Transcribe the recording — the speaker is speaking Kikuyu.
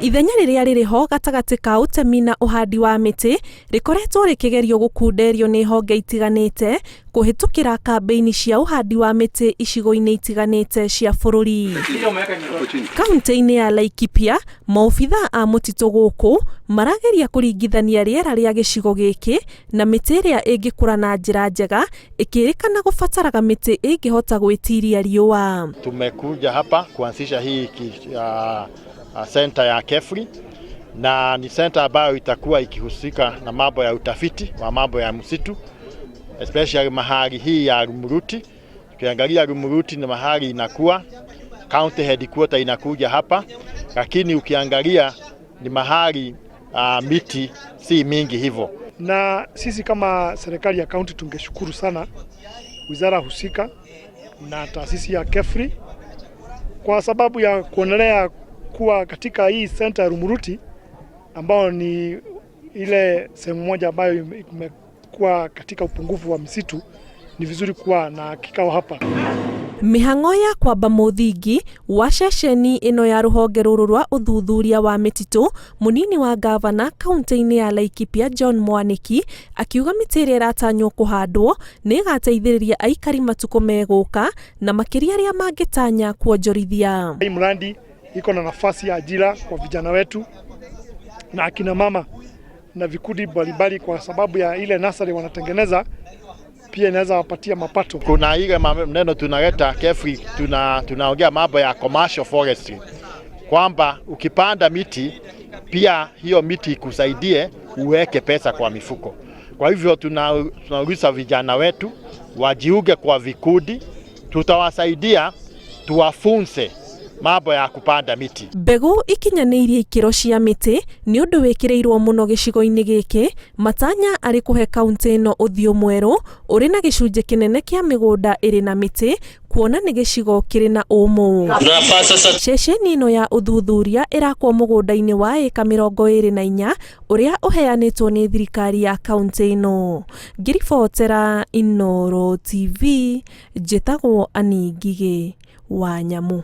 Ithenya rĩrĩa rĩrĩ ho gatagatĩ ka ũtemi na ũhandi wa mĩtĩ rĩkoretwo rĩkĩgerio gũkunderio nĩ honge itiganĩte kũhĩtũkĩra kambĩini cia ũhandi wa mĩtĩ icigo-inĩ itiganĩte cia bũrũri. Kauntĩ-inĩ ya Laikipia, maobithaa a mũtitũ gũkũ marageria kũringithania rĩera rĩa gĩcigo gĩkĩ na mĩtĩ ĩrĩa ĩngĩkũra na njĩra njega ĩkĩrĩkana gũbataraga mĩtĩ ĩngĩhota gwĩtiria riũa. Tumekuja hapa kuanzisha hii center ya KEFRI na ni center ambayo itakuwa ikihusika na mambo ya utafiti wa mambo ya msitu, especially mahali hii ya Rumuruti. Ukiangalia Rumuruti ni mahali inakuwa county headquarter inakuja hapa, lakini ukiangalia ni mahali miti si mingi hivyo. Na sisi kama serikali ya kaunti tungeshukuru sana wizara husika na taasisi ya KEFRI kwa sababu ya kuendelea kuwa katika hii center ya Rumuruti ambayo ni ile sehemu moja ambayo imekuwa katika upungufu wa misitu. Ni vizuri kuwa na kikao hapa. Mĩhang'o ya kwamba mũthingi wa ceceni ĩno ya rũhonge rũrũ rwa ũthuthuria wa mĩtitũ, mũnini wa gavana kaunti-inĩ ya Laikipia John Mwaniki akiuga mĩtĩ ĩrĩa ĩratanywo kũhandwo nĩ ĩgateithĩrĩria aikari matukũ megũka na makĩria arĩa mangĩtanya kuonjorithia. Hii mradi iko na nafasi ya ajira kwa vijana wetu na akina mama na vikundi mbalimbali, kwa sababu ya ile nursery wanatengeneza pia inaweza wapatia mapato. Kuna ile maneno tunaleta KEFRI, tunaongea mambo ya commercial forestry, kwamba ukipanda miti pia hiyo miti ikusaidie uweke pesa kwa mifuko. Kwa hivyo tunauliza vijana wetu wajiunge kwa vikundi, tutawasaidia tuwafunze mambo ya kupanda miti. Mbegũ ikinyanĩirie ikĩro cia mĩtĩ nĩ ũndũ wĩkĩrĩirwo mũno gĩcigo-inĩ gĩkĩ, matanya arĩ kũhe kaunti ĩno ũthiũ mwerũ ũrĩ na gĩcunjĩ kĩnene kĩa mĩgũnda ĩrĩ na mĩtĩ, kuona nĩ gĩcigo kĩrĩ na ũmũ. Ceceni ĩno ya ũthuthuria ĩrakwo mũgũnda-inĩ wa ĩka 24 ũrĩa ũheanĩtwo nĩ thirikari ya kaunti ĩno. Ngĩribotera Inooro TV, njĩtagwo Annie Ngigĩ wa Nyamu.